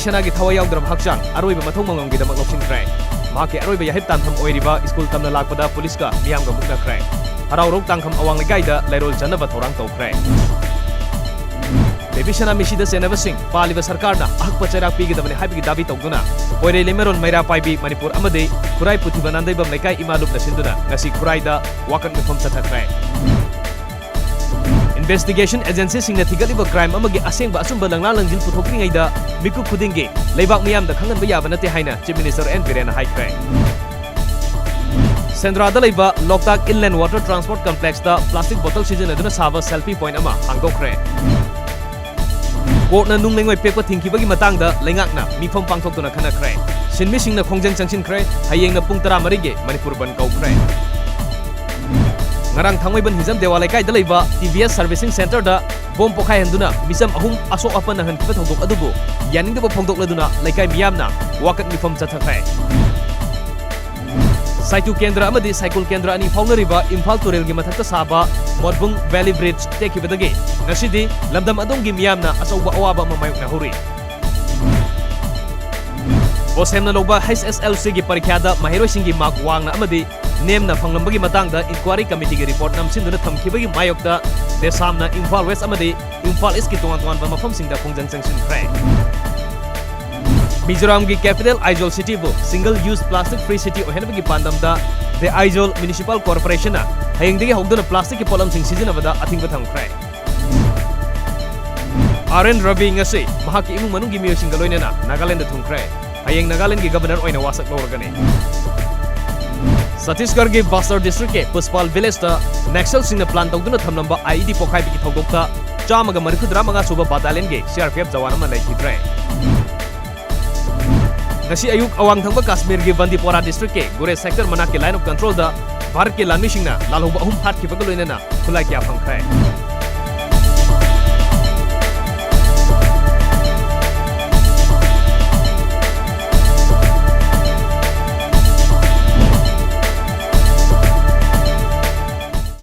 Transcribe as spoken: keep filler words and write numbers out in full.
ꯁꯅꯥꯒꯤ ꯊꯋꯥꯏ ꯌꯥꯎꯗ꯭ꯔꯕ ꯍꯛꯆꯥꯡ ꯑꯔꯣꯏꯕ ꯃꯊꯧ ꯃꯉꯝꯒꯤꯗꯃꯛ ꯂꯧꯁꯤꯟꯈ꯭ꯔꯦ꯫ ꯃꯍꯥꯛꯀꯤ ꯑꯔꯣꯏꯕ ꯌꯥꯍꯤꯞ ꯇꯥꯟꯐꯝ ꯑꯣꯏꯔꯤꯕ ꯁ꯭ꯀꯨꯜ ꯇꯝꯅ ꯂꯥꯛꯄꯗ ꯄꯨꯂꯤꯁꯀ ꯃꯤꯌꯥꯝꯒ ꯃꯨꯛꯅꯈ꯭ꯔꯦ꯫ ꯍꯔꯥꯎꯔꯧ ꯇꯥꯡꯈꯝ ꯑꯋꯥꯡ ꯂꯩꯀꯥꯏꯗ ꯂꯩꯔꯣꯜ ꯆꯟꯅꯕ ꯊꯧꯔꯥꯡ ꯇꯧꯈ꯭ꯔꯦ꯫ ꯕꯦꯕꯤ ꯁꯅꯥ ꯃꯤꯁꯤꯗ ꯆꯦꯟꯅꯕꯁꯤꯡ ꯄꯥꯜꯂꯤꯕ ꯁꯔꯀꯥꯔꯅ ꯑꯍꯛꯄ ꯆꯩꯔꯥꯛ ꯄꯤꯒꯗꯕꯅꯤ ꯍꯥꯏꯕꯒꯤ ꯗꯥꯕꯤ ꯇꯧꯗꯨꯅ ꯄꯣꯏꯔꯩ ꯂꯩꯃꯔꯣꯟ ꯃꯩꯔꯥ ꯄꯥꯏꯕꯤ ꯃꯅꯤꯄꯨꯔ ꯑꯃꯗꯤ ꯈꯨꯔꯥꯏ ꯄꯨꯊꯤꯕ ꯅꯥꯟꯗꯩꯕꯝ ꯂꯩꯀꯥꯏ ꯏꯃꯥ ꯂꯨꯞꯅ ꯁꯤꯟꯗꯨꯅ ꯉꯁꯤ ꯈꯨꯔꯥꯏꯗ ꯋꯥꯀꯠ ꯃꯤꯐꯝ ꯆꯠꯊꯈ꯭ꯔꯦ꯫ ꯏꯟꯚꯦꯁꯇꯤꯒꯦꯁꯟ ꯑꯦꯖꯦꯟꯁꯤꯁꯤꯡꯅ ꯊꯤꯒꯠꯂꯤꯕ ꯀ꯭ꯔꯥꯏꯝ ꯑꯃꯒꯤ ꯑꯁꯦꯡꯕ ꯑꯆꯨꯝꯕ ꯂꯪꯂꯥ ꯂꯪꯖꯤꯟ ꯄꯨꯊꯣꯛꯇ꯭ꯔꯤꯉꯩꯗ ꯃꯤꯀꯨꯞ ꯈꯨꯗꯤꯡꯒꯤ ꯂꯩꯕꯥꯛ ꯃꯤꯌꯥꯝꯗ ꯈꯪꯍꯟꯕ ꯌꯥꯕ ꯅꯠꯇꯦ ꯍꯥꯏꯅ ꯆꯤꯐ ꯃꯤꯅꯤꯁꯇꯔ ꯑꯦꯟ ꯕꯤꯔꯦꯟꯅ ꯍꯥꯏꯈ꯭ꯔꯦ꯫ ꯁꯦꯟꯗ꯭ꯔꯥꯗ ꯂꯩꯕ ꯂꯣꯛꯇꯥꯛ ꯏꯟꯂꯦꯟ ꯋꯥꯇꯔ ꯇ꯭ꯔꯥꯟꯁꯄꯣꯔꯠ ꯀꯝꯄ꯭ꯂꯦꯛꯁꯇ ꯄ꯭ꯂꯥꯁꯇꯤꯛ ꯕꯣꯇꯜ ꯁꯤꯖꯤꯟꯅꯗꯨꯅ ꯁꯥꯕ ꯁꯦꯜꯐꯤ ꯄꯣꯏꯟꯠ ꯑꯃ ꯍꯥꯡꯗꯣꯛꯈ꯭ꯔꯦ꯫ ꯀꯣꯔꯠꯅ ꯅꯨꯡ ꯂꯩꯉꯣꯏ ꯄꯦꯛꯄ ꯊꯤꯡꯈꯤꯕꯒꯤ ꯃꯇꯥꯡꯗ ꯂꯩꯉꯥꯛꯅ ꯃꯤꯐꯝ ꯄꯥꯡꯊꯣꯛꯇꯨꯅ ꯈꯟꯅꯈ꯭ꯔꯦ꯫ ꯁꯤꯟꯃꯤꯁꯤꯡꯅ ꯈꯣꯡꯖꯪ ꯆꯪꯁꯤꯟꯈ꯭ꯔꯦ꯫ ꯍꯌꯦꯡꯅ ꯄꯨꯡ ꯇꯔꯥꯃꯔꯤꯒꯤ ꯃꯅꯤꯄꯨꯔ ꯕꯟꯗ ꯀꯧꯈ꯭ꯔꯦ꯫ ꯉꯔꯥꯡ ꯊꯥꯡꯃꯩꯕꯟ ꯍꯤꯖꯝ ꯗꯦꯋꯥ ꯂꯩꯀꯥꯏꯗ ꯂꯩꯕ ꯇꯤ ꯚꯤ ꯑꯦꯁ ꯁꯔꯚꯤꯁꯤꯡ ꯁꯦꯟꯇꯔꯗ ꯕꯣꯝ ꯄꯣꯈꯥꯏꯍꯟꯗꯨꯅ ꯃꯤꯆꯝ ꯑꯍꯨꯝ ꯑꯁꯣꯛ ꯑꯄꯟ ꯅꯪꯍꯟꯈꯤꯕ ꯊꯧꯗꯣꯛ ꯑꯗꯨꯕꯨ ꯌꯥꯅꯤꯡꯗꯕ ꯐꯣꯡꯗꯣꯛꯂꯗꯨꯅ ꯂꯩꯀꯥꯏ ꯃꯤꯌꯥꯝꯅ ꯋꯥꯀꯠ ꯃꯤꯐꯝ ꯆꯠꯊꯈ꯭ꯔꯦ꯫ ꯁꯥꯏꯇꯨ ꯀꯦꯟꯗ꯭ꯔ ꯑꯃꯗꯤ ꯁꯥꯏꯀꯨꯜ ꯀꯦꯟꯗ꯭ꯔ ꯑꯅꯤ ꯐꯥꯎꯅꯔꯤꯕ ꯏꯝꯐꯥꯜ ꯇꯨꯔꯦꯜꯒꯤ ꯃꯊꯛꯇ ꯁꯥꯕ ꯃꯣꯠꯕꯨꯡ ꯚꯦꯂꯤ ꯕ꯭ꯔꯤꯖ ꯇꯦꯛꯈꯤꯕꯗꯒꯤ ꯉꯁꯤꯗꯤ ꯂꯝꯗꯝ ꯑꯗꯣꯝꯒꯤ ꯃꯤꯌꯥꯝꯅ ꯑꯆꯧꯕ ꯑꯋꯥꯕ ꯑꯃ ꯃꯥꯌꯣꯛꯅꯍꯧꯔꯤ꯫ ꯕꯣꯁꯦꯝꯅ ꯂꯧꯕ ꯍꯩꯆ ꯑꯦꯁ ꯑꯦꯜ ꯁꯤꯒꯤ ꯄꯔꯤꯈ꯭ꯌꯥꯗ ꯃꯍꯩꯔꯣꯏꯁꯤꯡꯒꯤ ꯃꯥꯔꯛ ꯋꯥꯡꯅ ꯑꯃꯗꯤ ꯅꯦꯝꯅ ꯐꯪꯂꯝꯕꯒꯤ ꯃꯇꯥꯡꯗ ꯏꯟꯀ꯭ꯋꯥꯔꯤ ꯀꯃꯤꯇꯤꯒꯤ ꯔꯤꯄꯣꯔꯠ ꯅꯝꯁꯤꯟꯗꯨꯅ ꯊꯝꯈꯤꯕꯒꯤ ꯃꯥꯌꯣꯛꯇ ꯗꯦꯁꯥꯝꯅ ꯏꯝꯐꯥꯜ ꯋꯦꯁ ꯑꯃꯗꯤ ꯏꯝꯐꯥꯜ ꯏꯁꯀꯤ ꯇꯣꯉꯥꯟ ꯇꯣꯉꯥꯟꯕ ꯃꯐꯝꯁꯤꯡꯗ ꯈꯣꯡꯖꯪ ꯆꯪꯁꯤꯟꯈ꯭ꯔꯦ꯫ ꯃꯤꯖꯣꯔꯥꯝꯒꯤ ꯀꯦꯄꯤꯇꯦꯜ ꯑꯥꯏꯖꯣꯜ ꯁꯤꯇꯤꯕꯨ single use plastic free city ꯑꯣꯏꯍꯟꯕꯒꯤ ꯄꯥꯟꯗꯝꯗ ꯗ ꯑꯥꯏꯖꯣꯜ ꯃ꯭ꯌꯨꯅꯤꯁꯤꯄꯥꯜ ꯀꯣꯔꯄꯣꯔꯦꯁꯟꯅ ꯍꯌꯦꯡꯗꯒꯤ ꯍꯧꯗꯨꯅ ꯄ꯭ꯂꯥꯁꯇꯤꯛꯀꯤ ꯄꯣꯠꯂꯝꯁꯤꯡ ꯁꯤꯖꯤꯟꯅꯕꯗ ꯑꯊꯤꯡꯕ ꯊꯝꯈ꯭ꯔꯦ꯫ ꯑꯥꯔ ꯑꯦꯟ ꯔꯕꯤ ꯉꯁꯤ ꯃꯍꯥꯛꯀꯤ ꯏꯃꯨꯡ ꯃꯅꯨꯡꯒꯤ ꯃꯤꯑꯣꯏꯁꯤꯡꯒ ꯂꯣꯏꯅꯅ ꯅꯥꯒꯥꯂꯦꯟꯗ ꯊꯨꯡꯈ꯭ꯔꯦ꯫ ꯍꯌꯦꯡ ꯅꯥꯒꯥꯂꯦꯟꯗꯒꯤ ꯒꯕꯔꯅꯔ ꯑꯣꯏꯅ ꯋꯥꯁꯛ ꯂꯧꯔꯒꯅꯤ꯫ ꯁꯠꯇꯤꯁꯒꯔꯒꯤ ꯕꯁꯇꯔ ꯗꯤꯁꯇ꯭ꯔꯤꯛꯀꯤ ꯄꯨꯁꯄꯥꯜ ꯚꯤꯂꯦꯖꯇ ꯅꯛꯁꯜꯁꯤꯡꯅ ꯄ꯭ꯂꯥꯟ ꯇꯧꯗꯨꯅ ꯊꯝꯂꯝꯕ ꯑꯥꯏ ꯏ ꯗꯤ ꯄꯣꯈꯥꯏꯕꯒꯤ ꯊꯧꯗꯣꯛꯇ ꯆꯥꯝꯃꯒ ꯃꯔꯤꯐꯨꯇꯔꯥ ꯃꯉꯥ ꯁꯨꯕ ꯕꯥꯇꯥꯂꯤꯌꯟꯒꯤ C R P F Jawan ꯑꯃ ꯂꯩꯈꯤꯗ꯭ꯔꯦ꯫ ꯉꯁꯤ ꯑꯌꯨꯛ ꯑꯋꯥꯡ ꯊꯪꯕ ꯀꯥꯁꯃꯤꯔꯒꯤ ꯕꯟꯗꯤꯄꯣꯔꯥ ꯗꯤꯁꯇ꯭ꯔꯤꯛꯀꯤ ꯒꯨꯔꯦꯖ ꯁꯦꯛꯇꯔ ꯃꯅꯥꯛꯀꯤ ꯂꯥꯏꯟ ꯑꯣꯐ ꯀꯟꯇ꯭ꯔꯣꯜꯗ ꯚꯥꯔꯠꯀꯤ ꯂꯥꯟꯃꯤꯁꯤꯡꯅ ꯂꯥꯜꯍꯧꯕ ꯑꯍꯨꯝ ꯍꯥꯠꯈꯤꯕꯒ ꯂꯣꯏꯅꯅ ꯈꯨꯠꯂꯥꯏ ꯀꯌꯥ ꯐꯪꯈ꯭ꯔꯦ꯫